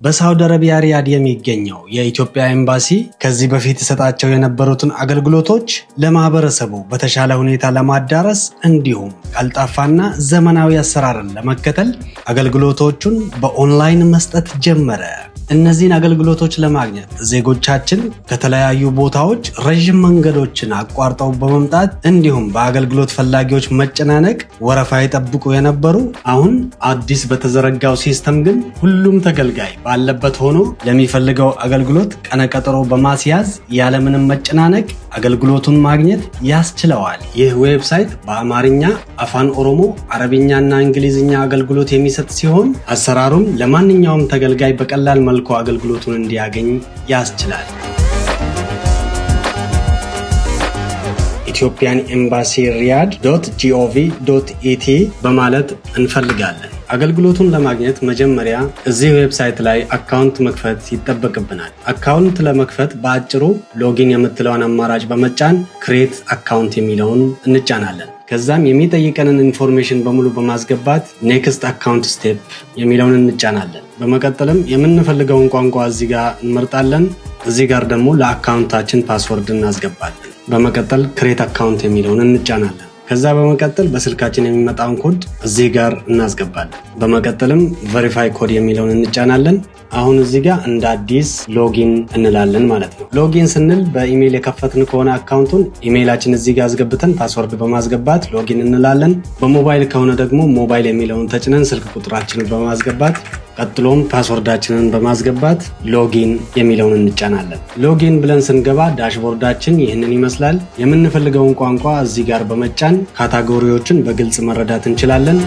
በሳውዲ አረቢያ ሪያድ የሚገኘው የኢትዮጵያ ኤምባሲ ከዚህ በፊት ይሰጣቸው የነበሩትን አገልግሎቶች ለማህበረሰቡ በተሻለ ሁኔታ ለማዳረስ እንዲሁም ቀልጣፋና ዘመናዊ አሰራርን ለመከተል አገልግሎቶቹን በኦንላይን መስጠት ጀመረ። እነዚህን አገልግሎቶች ለማግኘት ዜጎቻችን ከተለያዩ ቦታዎች ረዥም መንገዶችን አቋርጠው በመምጣት እንዲሁም በአገልግሎት ፈላጊዎች መጨናነቅ ወረፋ ይጠብቁ የነበሩ፣ አሁን አዲስ በተዘረጋው system ግን ሁሉም ተገልጋይ ባለበት ሆኖ ለሚፈልገው አገልግሎት ቀነቀጠሮ በማስያዝ ያለምንም መጨናነቅ አገልግሎቱን ማግኘት ያስችለዋል። ይህ website በአማርኛ፣ አፋን ኦሮሞ፣ አረብኛና እንግሊዝኛ አገልግሎት የሚሰጥ ሲሆን አሰራሩም ለማንኛውም ተገልጋይ በቀላል መልኩ አገልግሎቱን እንዲያገኝ ያስችላል። Ethiopian embassy Riyadh.gov.et በማለት እንፈልጋለን። አገልግሎቱን ለማግኘት መጀመሪያ እዚህ website ላይ account መክፈት ይጠበቅብናል። Account ለመክፈት በአጭሩ login የምትለውን አማራጭ በመጫን create account የሚለውን እንጫናለን። ከዛም የሚጠይቀንን information በሙሉ በማስገባት next account step የሚለውን እንጫናለን። በመቀጠልም የምንፈልገውን ቋንቋ እዚህ ጋር እንመርጣለን። እዚህ ጋር ደግሞ ለ account ኣችን password እናስገባለን። በመቀጠል create account የሚለውን እንጫናለን። ከዛ በመቀጠል በስልካችን የሚመጣውን ኮድ እዚህ ጋር እናስገባለን። በመቀጠልም verify code የሚለውን እንጫናለን። አሁን እዚህ ጋር እንደ አዲስ login እንላለን ማለት ነው። Login ስንል በኢሜይል የከፈትን ከሆነ account ኡን ኢሜይላችን እዚህ ጋር አስገብተን password በማስገባት login እንላለን። በሞባይል ከሆነ ደግሞ ሞባይል የሚለውን ተጭነን ስልክ ቁጥራችንን በማስገባት ቀጥሎም password ኣችንን በማስገባት login የሚለውን እንጫናለን። Login ብለን ስንገባ dashboard ኣችን ይህንን ይመስላል። የምንፈልገውን ቋንቋ እዚህ ጋር በመጫን category ዎችን በግልጽ መረዳት እንችላለን።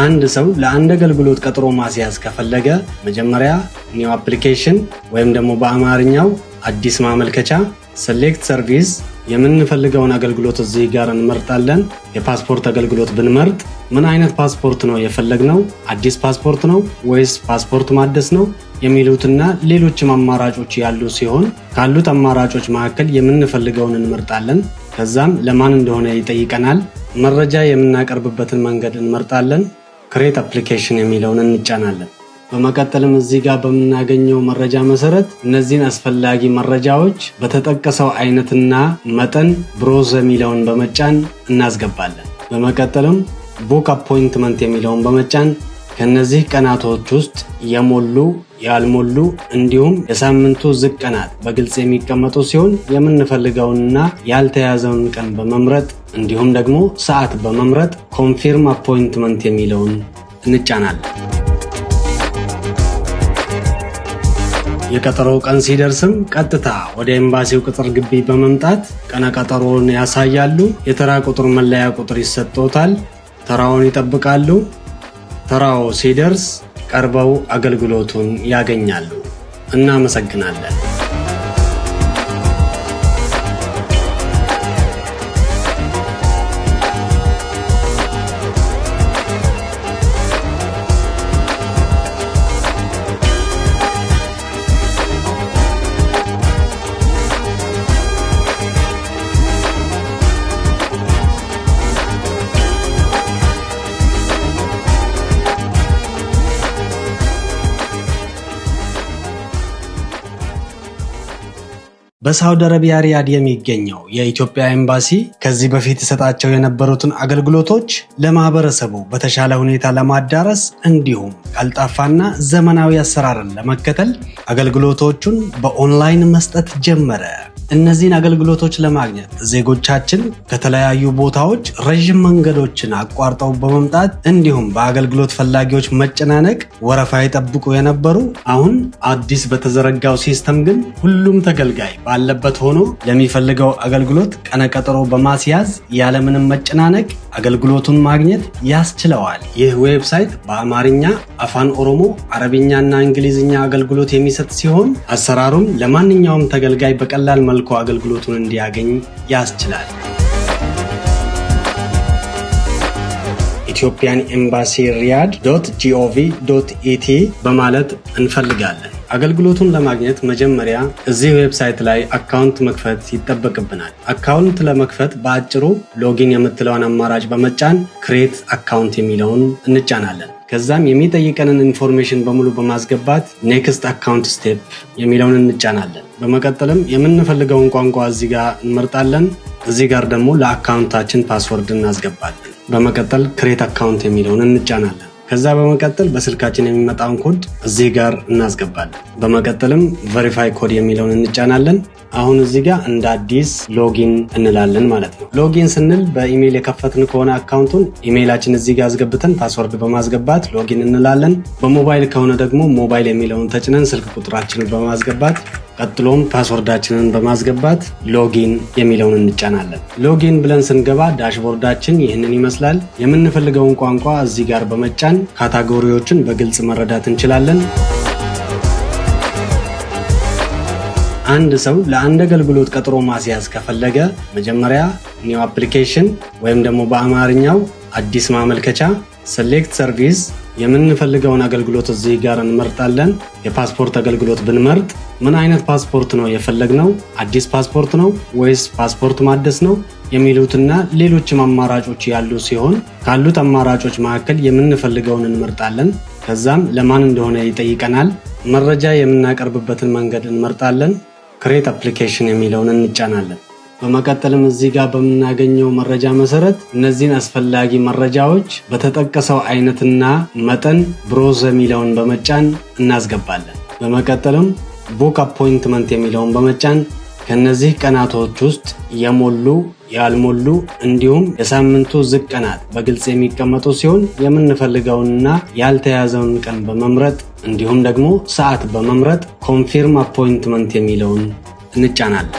አንድ ሰው ለአንድ አገልግሎት ቀጠሮ ማስያዝ ከፈለገ መጀመሪያ new application ወይም ደግሞ በአማርኛው አዲስ ማመልከቻ፣ select service፣ የምንፈልገውን አገልግሎት እዚህ ጋር እንመርጣለን። የፓስፖርት አገልግሎት ብንመርጥ ምን አይነት ፓስፖርት ነው የፈለግነው? አዲስ ፓስፖርት ነው ወይስ ፓስፖርት ማደስ ነው የሚሉትና ሌሎችም አማራጮች ያሉ ሲሆን ካሉት አማራጮች መካከል የምንፈልገውን እንመርጣለን። ከዛም ለማን እንደሆነ ይጠይቀናል። መረጃ የምናቀርብበትን መንገድ እንመርጣለን። Create application የሚለውን እንጫናለን። በመቀጠልም እዚህ ጋር በምናገኘው መረጃ መሰረት እነዚህን አስፈላጊ መረጃዎች በተጠቀሰው አይነትና መጠን browse የሚለውን በመጫን እናስገባለን። በመቀጠልም book appointment የሚለውን በመጫን ከነዚህ ቀናቶች ውስጥ የሞሉ፣ ያልሞሉ እንዲሁም የሳምንቱ ዝግ ቀናት በግልጽ የሚቀመጡ ሲሆን የምንፈልገውንና ያልተያዘውን ቀን በመምረጥ እንዲሁም ደግሞ ሰዓት በመምረጥ confirm appointment የሚለውን እንጫናለን። የቀጠሮው ቀን ሲደርስም ቀጥታ ወደ ኤምባሲው ቅጥር ግቢ በመምጣት ቀነ ቀጠሮውን ያሳያሉ። የተራ ቁጥር መለያ ቁጥር ይሰጥዎታል። ተራውን ይጠብቃሉ። ተራው ሲደርስ ቀርበው አገልግሎቱን ያገኛሉ። እናመሰግናለን። በሳውዲ አረቢያ ሪያድ የሚገኘው የኢትዮጵያ ኤምባሲ ከዚህ በፊት ይሰጣቸው የነበሩትን አገልግሎቶች ለማህበረሰቡ በተሻለ ሁኔታ ለማዳረስ እንዲሁም ቀልጣፋና ዘመናዊ አሰራርን ለመከተል አገልግሎቶቹን በኦንላይን መስጠት ጀመረ። እነዚህን አገልግሎቶች ለማግኘት ዜጎቻችን ከተለያዩ ቦታዎች ረዥም መንገዶችን አቋርጠው በመምጣት እንዲሁም በአገልግሎት ፈላጊዎች መጨናነቅ ወረፋ ይጠብቁ የነበሩ፣ አሁን አዲስ በተዘረጋው system ግን ሁሉም ተገልጋይ ባለበት ሆኖ ለሚፈልገው አገልግሎት ቀነቀጠሮ በማስያዝ ያለምንም መጨናነቅ አገልግሎቱን ማግኘት ያስችለዋል። ይህ website በአማርኛ፣ አፋን ኦሮሞ፣ አረብኛና እንግሊዝኛ አገልግሎት የሚሰጥ ሲሆን አሰራሩም ለማንኛውም ተገልጋይ በቀላል መልኩ አገልግሎቱን እንዲያገኝ ያስችላል። Ethiopian embassy Riyadh.gov.et በማለት እንፈልጋለን። አገልግሎቱን ለማግኘት መጀመሪያ እዚህ website ላይ account መክፈት ይጠበቅብናል። Account ለመክፈት በአጭሩ login የምትለውን አማራጭ በመጫን create account የሚለውን እንጫናለን። ከዛም የሚጠይቀንን information በሙሉ በማስገባት next account step የሚለውን እንጫናለን። በመቀጠልም የምንፈልገውን ቋንቋ እዚህ ጋር እንመርጣለን። እዚህ ጋር ደግሞ ለ account ኣችን password እናስገባለን። በመቀጠል create account የሚለውን እንጫናለን። ከዛ በመቀጠል በስልካችን የሚመጣውን ኮድ እዚህ ጋር እናስገባለን። በመቀጠልም verify code የሚለውን እንጫናለን። አሁን እዚህ ጋር እንደ አዲስ login እንላለን ማለት ነው። Login ስንል በኢሜይል የከፈትን ከሆነ account ኡን ኢሜይላችን እዚህ ጋር አስገብተን password በማስገባት login እንላለን። በሞባይል ከሆነ ደግሞ ሞባይል የሚለውን ተጭነን ስልክ ቁጥራችንን በማስገባት፣ ቀጥሎም password ኣችንን በማስገባት login የሚለውን እንጫናለን። Login ብለን ስንገባ dashboard ኣችን ይህንን ይመስላል። የምንፈልገውን ቋንቋ እዚህ ጋር በመጫን category ዎችን በግልጽ መረዳት እንችላለን። አንድ ሰው ለአንድ አገልግሎት ቀጠሮ ማስያዝ ከፈለገ መጀመሪያ new application ወይም ደግሞ በአማርኛው አዲስ ማመልከቻ፣ select service፣ የምንፈልገውን አገልግሎት እዚህ ጋር እንመርጣለን። የፓስፖርት አገልግሎት ብንመርጥ ምን አይነት ፓስፖርት ነው የፈለግነው? አዲስ ፓስፖርት ነው ወይስ ፓስፖርት ማደስ ነው የሚሉትና ሌሎችም አማራጮች ያሉ ሲሆን፣ ካሉት አማራጮች መካከል የምንፈልገውን እንመርጣለን። ከዛም ለማን እንደሆነ ይጠይቀናል። መረጃ የምናቀርብበትን መንገድ እንመርጣለን። Create application የሚለውን እንጫናለን። በመቀጠልም እዚህ ጋር በምናገኘው መረጃ መሰረት እነዚህን አስፈላጊ መረጃዎች በተጠቀሰው አይነትና መጠን browse የሚለውን በመጫን እናስገባለን። በመቀጠልም book appointment የሚለውን በመጫን ከነዚህ ቀናቶች ውስጥ የሞሉ፣ ያልሞሉ እንዲሁም የሳምንቱ ዝግ ቀናት በግልጽ የሚቀመጡ ሲሆን፣ የምንፈልገውንና ያልተያዘውን ቀን በመምረጥ እንዲሁም ደግሞ ሰዓት በመምረጥ confirm appointment የሚለውን እንጫናለን።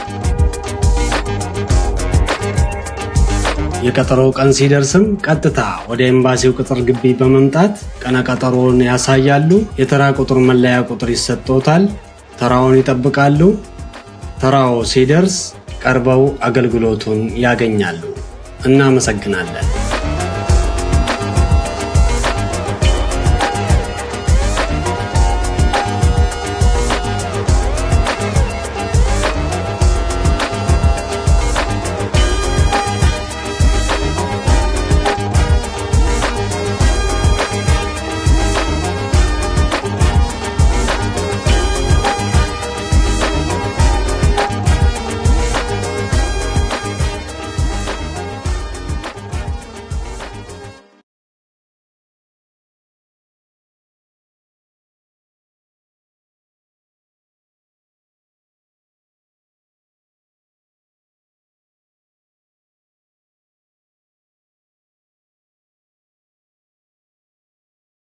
የቀጠሮው ቀን ሲደርስም ቀጥታ ወደ ኤምባሲው ቅጥር ግቢ በመምጣት ቀነ ቀጠሮውን ያሳያሉ። የተራ ቁጥር መለያ ቁጥር ይሰጥዎታል። ተራውን ይጠብቃሉ። ተራው ሲደርስ ቀርበው አገልግሎቱን ያገኛሉ። እናመሰግናለን።